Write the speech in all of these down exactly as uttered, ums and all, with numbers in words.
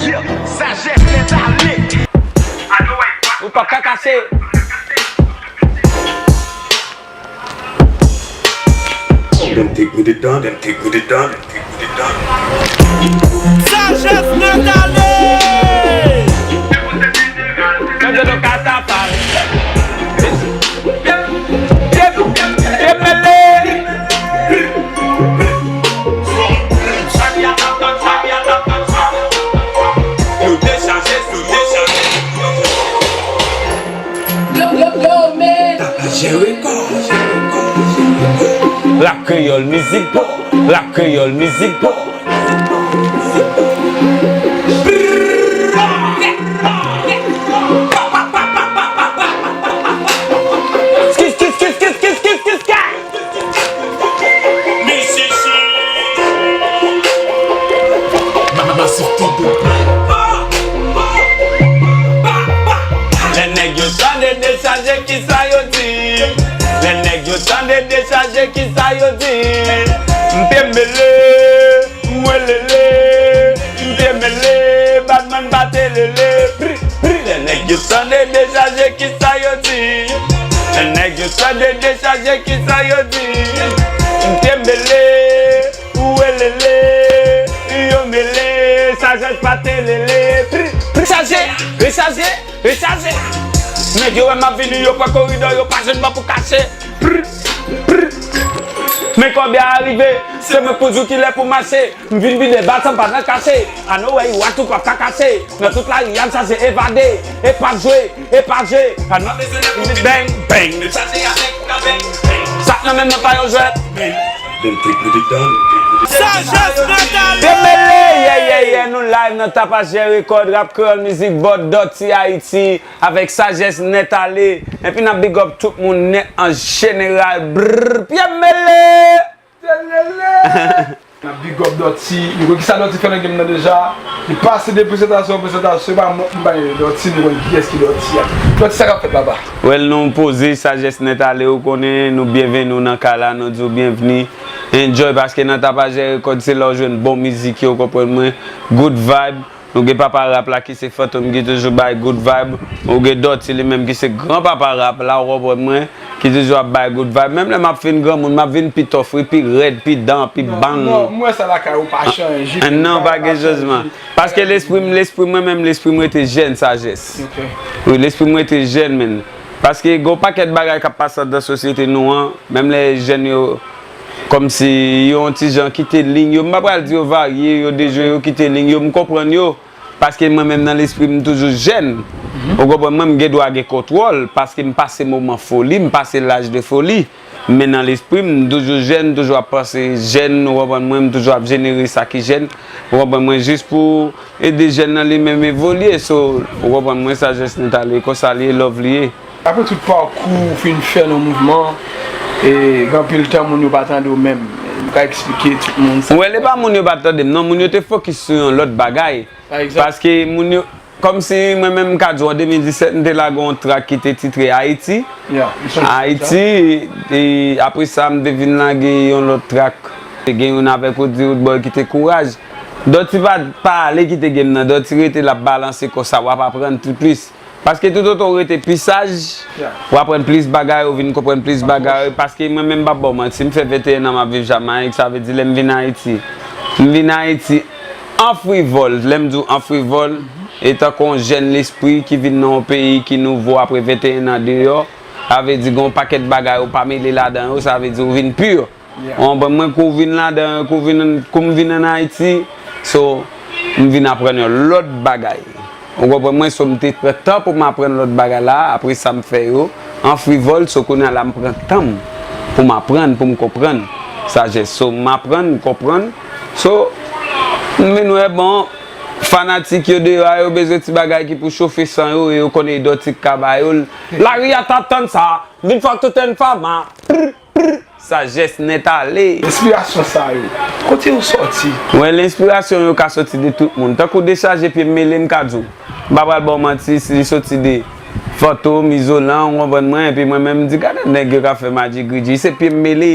Sajès nèt ale. Ou p ap ka kache. Dem take me the don, dem take me the don, dem take me the don. Sajès nèt ale. Mwen te nan katafal. Pye, pye, pye mele. Yo dechaje, yo dechaje. Yo, yo, yo, men. Tapaje rekò. Rap kreyòl, mizik bon. Rap kreyòl, mizik bon. Skis, skis, skis. Masif T D. Lè nèg yo tande dechaje, kisa yo di? Lè nèg yo tande dechaje, kisa yo di? M te mele, m welele, m te mele, badman pa te lele. Pri, pri. Lè nèg yo tande dechaje, kisa yo di? Lè nèg yo tande dechaje, kisa yo di? M te mele, ou welele, yo mele, sajès pa te lele. Pri, pri. Rechaje, rechaje, rechaje. Nèg yo wè m ap vini, yo pran koridò, yo pa jwenn ban pou kache. Pri, pri. Men kòbya a rive, se mwen k pou di w kilè pou mache. M vin vide bal san m pa nan kache. Anou wè, iwat ou p ap ka kache. Nan tout lari a m chache evade. E pa jwe, e pa jwe. Anou bang, bang. Sa k nan men m nan pa yon jwèt. Sajès nèt ale. Demele, yeah, yeah, yeah. Nou live nan Tapaje Rekòd, Rap Kreyòl Mizik Bòd, Dòti Ayiti, avèk Sajès nèt ale. Epi n ap big up tout moun nèt an jeneral. Brrr, pye mele. N ap big up Dòti. Nou konn kisa Dòti fè nan game nan deja. Li pase de prezentasyon an prezentasyon. Se pa mwen, m pa gen Dòti, nou konn kiyès ki Dòti a. Dòti, sa k ap fèt, papa? Well, nou poze, Sajès nèt ale, ou konnen, nou byenveni nan kay la, nou di w byenveni. Enjoy, paske nan Tapaje Rekòd, se la w jwenn bon mizik yo, konprann mwen. Good vibe. Nou gen papa rap la ki se Fantom ki toujou bay good vibe. Ou gen Dòti li menm ki se gran papa rap la, ou konprann mwen, ki toujou ap bay good vibe. Menm lè m ap fin granmoun, m ap vin pi tough, wi, pi rèd, pi dan, pi bang. Non, non, m wè sa lakay ou pa chanje. Ah, non, pa gen chanjman. Paske lespri m, lespri mwen menm, lespri m rete jèn, Sajès. Ok. Wi, lespri m rete jèn, menn. Paske gen yon pakèt bagay k ap pase anndan sosyete nou an, menm lè jèn yo, kòmsi yo yon ti jan kite liy yo, m pa pral di yo varye, yo dejwe, yo kite liy yo, m konprann yo. Paske mwen menm nan lespri m, m toujou jèn. Ou konprann mwen, m gen dwa gen kontwòl, paske m pase moman foli, m pase laj de foli. Men nan lespri m, m toujou jèn, m toujou ap panse jèn, ou konprann mwen, m toujou ap jenere sa ki jèn. Ou konprann mwen, jis pou ede jèn nan li menm evolye. So, ou konprann mwen, Sajès nèt ale, konsa li ye, love li ye. Apre tout pakou ou fin fè nan mouvman, e, gen anpil tan moun yo pa tande w menm. Nou ka eksplike tout moun sa. Well, e pa moun yo pa tande m, non, moun yo te fokis sou yon lòt bagay. Pa egzanp? Paske moun yo, kòmsi mwen menm m ka di w, an de mil disèt, m te lage yon track ki te titre Ayiti. Yeah, m sonje sa. Ayiti, e apre sa, m te vin lage yon lòt track. Te gen youn avèk Roddy Roodboy ki te Kouraj. Dòti pa, pa ale kite game nan, Dòti rete l ap balanse konsa, w ap aprann pi plis. Paske toutotan w rete pi saj, yeah, w aprann plis bagay, ou vin konprann plis bagay. Paske mwen menm, m p ap ba w manti, m fè venteyen an m ap viv Jamayik, sa vle di lè m vin Ayiti, m vin Ayiti an frivòl. Lè m di w an frivòl, mhm, e tankou yon jèn lespri ki vin nan yon peyi ki nouvo apre venteyen an deyò, sa vle di gen yon pakèt bagay ou pa mele ladan yo, sa vle di ou vin pi. Yeah. Ou konprann mwen, kou w vin ladan, kou w vin, kou m vin ann Ayiti, so, m vin aprann yon lòt bagay. Ou konprann mwen, so, m te pran tan pou m aprann lòt bagay la, apre sa m fè yo, an frivòl, so, kounye a la m pran tan m pou m aprann, pou m konprann. Sajès, so, m aprann, m konprann. So, m vin wè, bon, fanatik yo deyò a, yo bezwen ti bagay ki pou chofe san yo, e yo konnen Dòti k ka ba yo l. Lari a t ap tann sa, vin fòk tout èn fama. Prr, prr. Sajès nèt ale. Enspirasyon sa yo, kote yo sòti? Well, enspirasyon yo ka sòti de tout moun. Tankou dechaje pye m mele, m ka di w. M pa pral ba w manti, si li sòti de Fantom, Izolan, ou konprann mwen, epi mwen menm, m di, gade nèg yo k ap fè madjigridji, se pye m mele.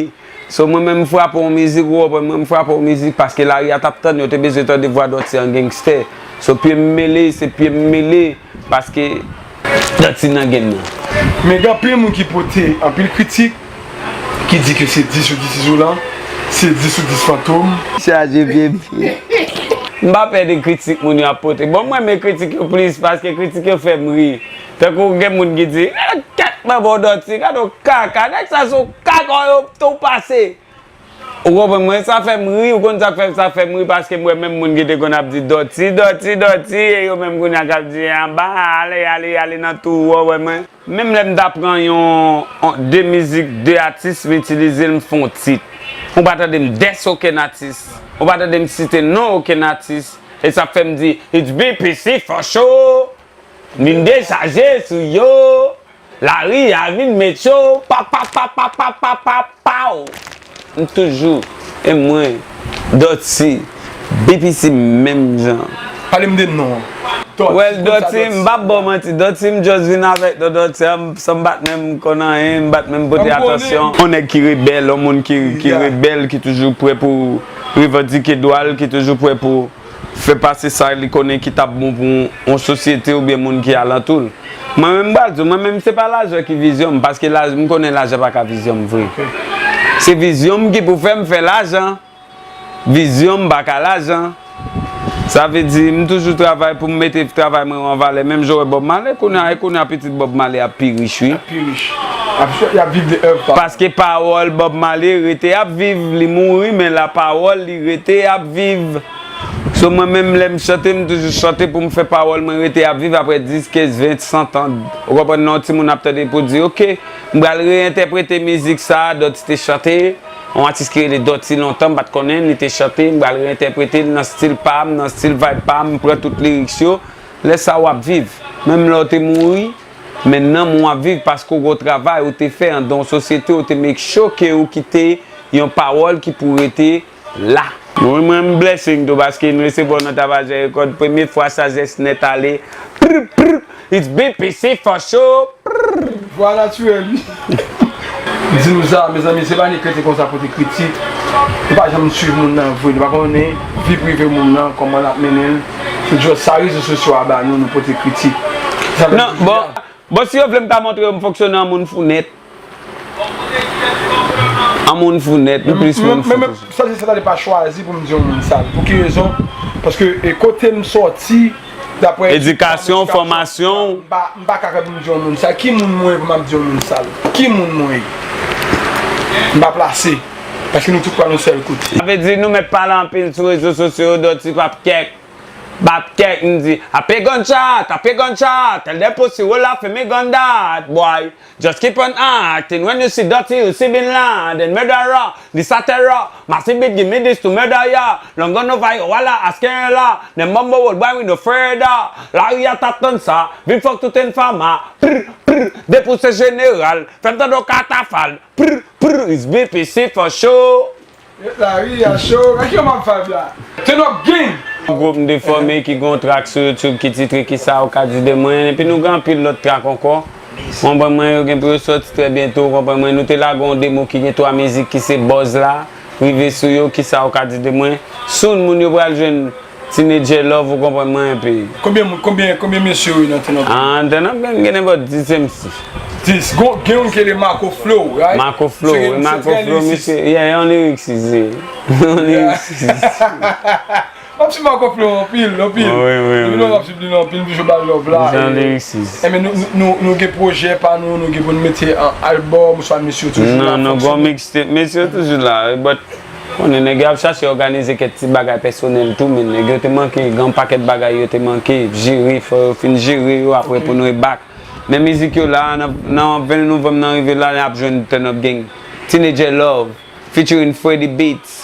So, mwen menm, m frape yon mizik, ou konprann mwen, m frape yon mizik, paske lari a t ap tann, yo te bezwen tande vwa Dòti an gangstè. So pye m mele, se pye m mele, paske Dutty nan game nan. Men gen anpil moun ki pote anpil kritik, ki di ke se dis ou dis Izolan, se dis ou dis Fantom. Chaje pye m. M pa pè de kritik moun yo ap pote. Bon, m renmen kritik yo plis, paske kritik yo fè m ri. Tankou gen moun ki di, "Eh, kèt mwen bon Dutty, gade yon kaka, nèg sa se yon kaka yo tou pase." Ou konprann mwen, sa fè m ri, ou konn sa k fè, sa fè m ri, paske m wè menm moun ki te konn ap di Dutty, Dutty, Dutty, e yo menm kounye a k ap di anba, ale, ale, ale nan tou, ou wè mwen. Menm lè m ta pran yon, yon, de mizik, de atis, m itilize l, m fè yon tit. Ou pa tande m dès okenn atis. Ou pa tande m site non okenn atis. E sa fè m di, "It's B P C for sure." Vin dechaje sou yo. Lari a vin met yo. Pa, pa, pa, pa, pa, pa, pa, paw. M toujou. E mwen. Dutty. B P C menm jan. Pale m de non an. Dutty, well, Dutty, m p ap ba w manti. Dutty, m just vin avèk non Dutty an, san m pa t menm konn anyen, m pa t menm pote atansyon. Yon nèg ki rebèl, yon moun ki, ki rebèl, ki toujou prè pou revandike dwa l, ki toujou prè pou fè pase sa li konnen ki t ap bon pou yon sosyete oubyen moun ki alantou l. Mwen menm, m pral di w, mwen menm, se pa lajan ki vizyon m, paske la, m konnen lajan pa ka vizyon m vre. Se vizyon m ki pou fè m fè lajan. Vizyon m pa ka lajan. Sa vle di, m toujou travay pou m mete travay mwen yo an valè. Menm jan w wè Bob Marley, kounye a, e kounye a pitit Bob Marley ap pi rich, wi. Ap pi rich. Ap, y ap viv de èv pa. Paske pawòl Bob Marley rete ap viv. Li mouri, men la pawòl li rete ap viv. So, mwen menm, lè m chante, m toujou chante pou m fè pawòl mwen rete ap viv apre dis, kenz, ven, san tan. Ou konprann, lè yon timoun ap tande pou di, "Oke, m pral reyentèprete mizik sa a, Dutty te chante." Yon atis ki rele Dutty lontan, m pa t konnen, li te chante, m pral reyentèprete l nan stil pa m, nan stil vibe pa m, m pran tout lyrics yo. Lè sa a w ap viv. Menm lè w te mouri, men nanm ou ap viv paske w gen yon travay ou te fè anndan yon sosyete, ou te make sure ke ou kite yon pawòl ki pou rete la. Mwen, mwen, m blessing tou paske m resevwa w nan Tabajè Record. Premye fwa Sajès Nèt ale. Prr, prr, it's B P C for sure. Prr. Vwa natirèl, wi. Di nou sa, mezanmi, se pa ni krete konsa pote kritik. Nou pa janm swiv moun nan vre. Nou pa konnen vi prive moun nan, kòman l ap mennen l. Se just sa rezo sosyo a ba nou, nou pote kritik. Sa fè nou bon. Bon, si yo vle m ka montre yo m fonksyone an moun fou nèt. An moun fou nèt, m plis moun fou toujou. Sa se sa li pa chwazi pou m di yon moun sal. Pou ki rezon? Paske e kote m sòti, daprè edikasyon, fòmasyon, m pa, m pa ka fè pou m di yon moun sal. Ki moun mwen ye pou m ap di yon moun sal? Ki moun mwen ye? M pa plase. Paske nou tout pral yon sèl kote. Sa vle di nou mèt pale anpil sou rezo sosyo yo, Dutty p ap kèk. Bap kèk m di, "Ape gunshot, ape gunshot, tell the pussy will I fi me gun that, boy. Just keep on acting, when you see Dutty, you see Bin Laden, murderer, this a terror, massive beat, give me this to murder ya, long gun over you, wala, asking la, dem bumbo old boy, we no afraid a, lari a t ap tann sa, vin fuck tout enfama, prr, prr, depouse jeneral, fè m tande w katafal, prr, prr, it's B P C for sure." Lari a cho, gade kijan m ap vibe la. Turn up gang! Yon gwoup m te fòme ki gen yon track sou YouTube ki titre Kisa ou ka di de mwen, epi nou gen anpil lòt track ankò. Ou konprann mwen, yo gen pou yo sòti trè byento, ou konprann mwen. Nou te lage yon demo ki gen twa mizik ki se Buzz la, rive sou yo, Kisa ou ka di de mwen. Soon moun yo pral jwenn Teenager Love, ou konprann mwen enpe. Konbyen moun, konbyen, konbyen mesye yo nan Turn Up Gang? Ah, Turn Up Gang gen nenpòt dis M C. Dis, gon, gen youn ki rele Marco Flow, right? Marco Flow, wi, Marco Flow, misye, yeah, yon lyricist, wi. Yon lyricist. M ap swiv Marco Flow anpil, anpil. Wi, wi, wi. Depi lontan m ap swiv li anpil, m toujou ba l love la. Misye yon lyricist. Enben, nou, nou, nou, nou gen pwojè pa nou, nou gen pou n mete an albòm, oswa mesye yo toujou la? Non, nou gon mixtape, mesye yo toujou la, but konnen nèg yo ap chache òganize kèk ti bagay pèsonèl tou, men nèg yo te manke, gen yon pakèt bagay yo te manke jere, fò yo fin jere yo, apre pou nou rebak. Men mizik yo la, nan, nan venn novanm nan rive la, n ap jwenn Turn Up Gang. Teenager Love, featuring Freddy Beats.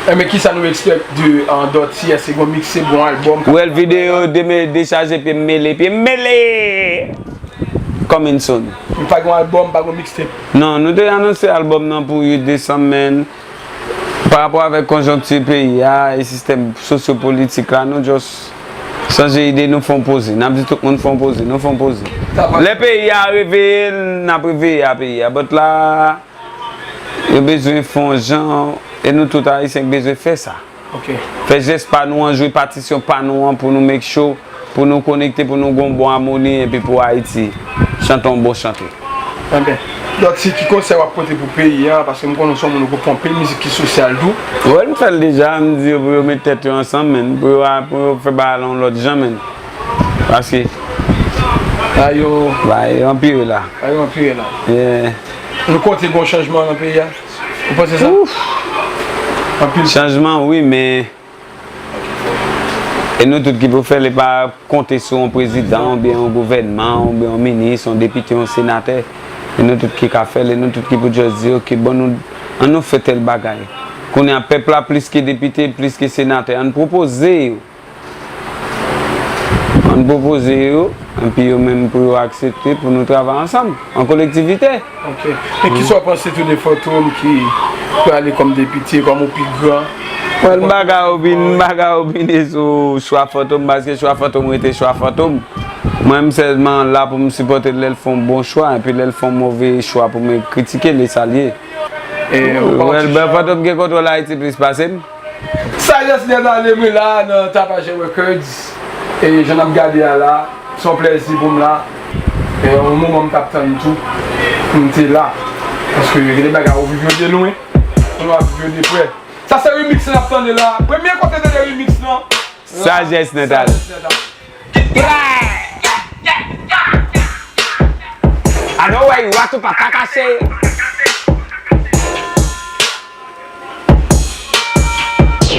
Enben, kisa nou expect de, uh, Dutty? Èske gon mixtape, gon albòm? Well, videyo, deme, dechaje, pye m mele, pye m mele! Coming soon. Nou pa gon albòm, pa gon mixtape? Non, nou te anonse albòm nan pou uit desanm, men pa rapò avèk konjonkti peyi a e sistèm sosyopolitik la, nou just chanje ide, nou fè yon poze. N ap di tout moun fè yon poze, nou fè yon poze. Lè peyi a reveye, n ap reveye a peyi a. But la, yo bezwen fè yon jan, e nou tout Ayisyen k bezwen fè sa. Ok. Fè jès pa nou an, jwe patisyon pa nou an pou nou make sure, pou nou konekte, pou nou gon bon amoni epi pou Ayiti chante yon bon chante. Ebyen, Dutty, ki konsèy w ap pote pou peyi a? Paske m konnen w se yon moun ou konprann anpil mizik ki sosyal tou. Wè, m fè l deja, m di yo pou yo met tèt yo ansanm, menn, pou yo, pou yo fè bagay la yon lòt jan, menn. Paske bagay yo anpire la. Bagay yo anpire la. Yeah. Nou konte gon chanjman nan peyi a? Ou panse sa? Ouf. Anpil. Chanjman, wi, men e nou tout ki pou fè l, e pa konte sou yon prezidan, oubyen yon gouvènman, oubyen yon minis, yon depite, yon senatè. E nou tout ki ka fè l, e nou tout ki pou just di, ok, bon, nou, ann nou fè tèl bagay. Kounye a, pèp la plis ke depite, plis ke senatè, ann pwopoze yo. Ann pwopoze yo, epi yo menm pou yo aksepte pou nou travay ansanm, an kolektivite. Ok. E kisa w panse tou de Fantom ki prale kòm depite, kòm ou pi gran? Well, m pa ka opin-, m pa ka opine sou chwa Fantom, paske chwa Fantom rete chwa Fantom. Mwen, m sèlman la pou m sipòte l lè l fè yon bon chwa, epi lè l fè yon move chwa pou mwen kritike l, e sa l ye. E, ou pa Well, ben, Fantom gen kontwòl Ayiti plis pase m. Sagesse Nèt Ale, mwen la nan Tapajè Records. E jan n ap gade a la, se yon plèzi pou m la. E yon moman m t ap tann tou, pou m te la. Paske gen de bagay ou viv yo de lwen, kounye a w ap viv yo de prè. Sa se remix n ap tande la. Premye kote tande remix lan. Sagesse Nèt Ale. Sagesse Nèt Ale. I know where you want to pa ka kache.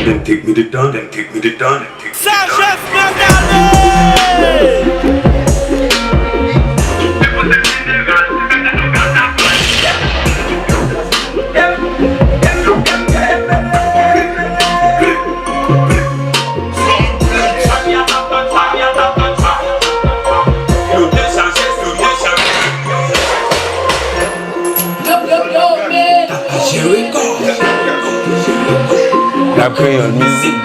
Dem take me the down, dem take me the down, dem take me the down. Sagesse Nèt Ale! Rap Kreyòl, mizik.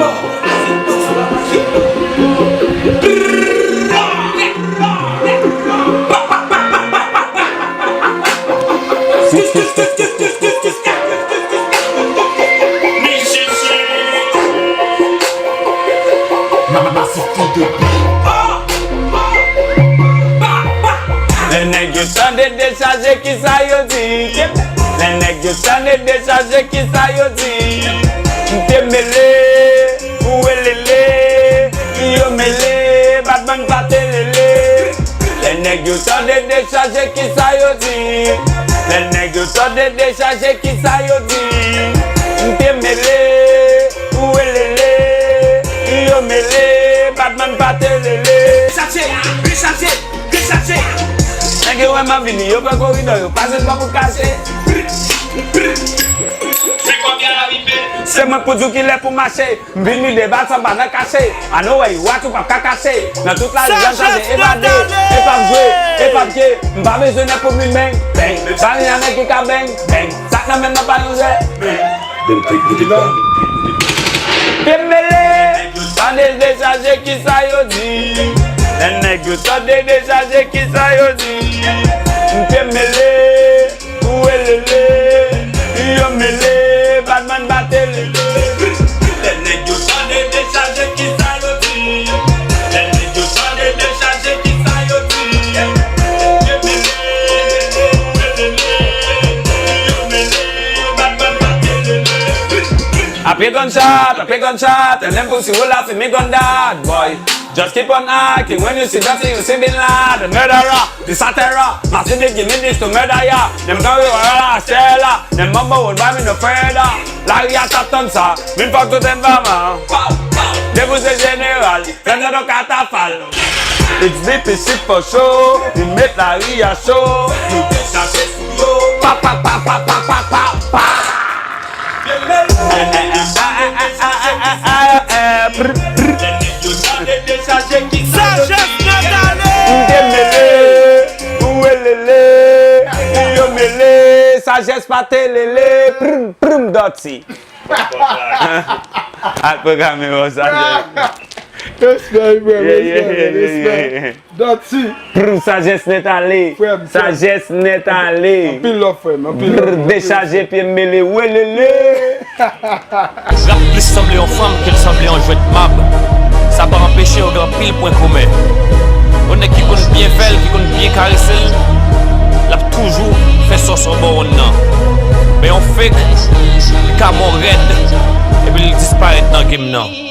Lè nèg yo tande dechaje, kisa yo di? Lè nèg yo tande dechaje, kisa yo di? M te mele, ou welele, yo mele, Badman pa te lele. Lè nèg yo tande dechaje, kisa yo di? Lè nèg yo tande dechaje, kisa yo di? M te mele, ou welele, yo mele, Badman pa te lele. Dechaje, dechaje, dechaje. Nèg yo wè m ap vini, yo pran koridò, yo pase bò pou kache. Se mwen pou di w kilè pou mache. M vin li debat sa pa nan kache. I know where you want to pa ka kache. Nan tout lari an chaje evade. E p ap jwe, e p ap je. M pa bezwen nèg pou m vin bang, bang. Pa gen nèg ki ka bang, bang. Sa k nan men m nan pa yon jwèt. Te mele, tande dechaje kisa yo di. Lè nèg yo tande dechaje kisa yo di. M te mele. Ou welele, yo mele, Badman pa te lele. Lè nèg yo tande dechaje, kisa yo di? Lè nèg yo tande dechaje, kisa yo di? Yo mele, ou welele, yo mele, Badman pa te lele. Apre gunshot, apre gunshot, and dem pussy will have me gun that boy. Just keep on acting when you see that you see Bin Laden, murderer. This a terror, massive big minutes to murder ya. Dem kan we wala shela. Dem mumbo would buy me no further. Lari a t ap tann sa, vin fòk tout envaman. Debout se jeneral, fè nan don katafal. It's B P C for show, li met lari a cho. Nou dechaje sou yo. Pa, pa, pa. Sagesse Nèt Ale. M te mele, ou welele, yo mele, Sagesse pa te lele, prim, prim, dòti. Al pran kamera w, Sagesse. Respè, wi, frè, respè, respè. Dòti. Prr, Sagesse Nèt Ale. Frè m, frè m. Sagesse Nèt Ale. Anpil love, frè m, anpil love. Prr, dechaje pye m mele, welele. Rap plis sanble yon fanm ke l sanble yon jwèt mab. Sa pa anpeche yo gen anpil pwen komen. Yon nèg ki konn byen fè l, ki konn byen karese l, l ap toujou fè sòsò bò wonn nan. Men yon fake, li ka mò rèd, epi l disparèt nan game nan.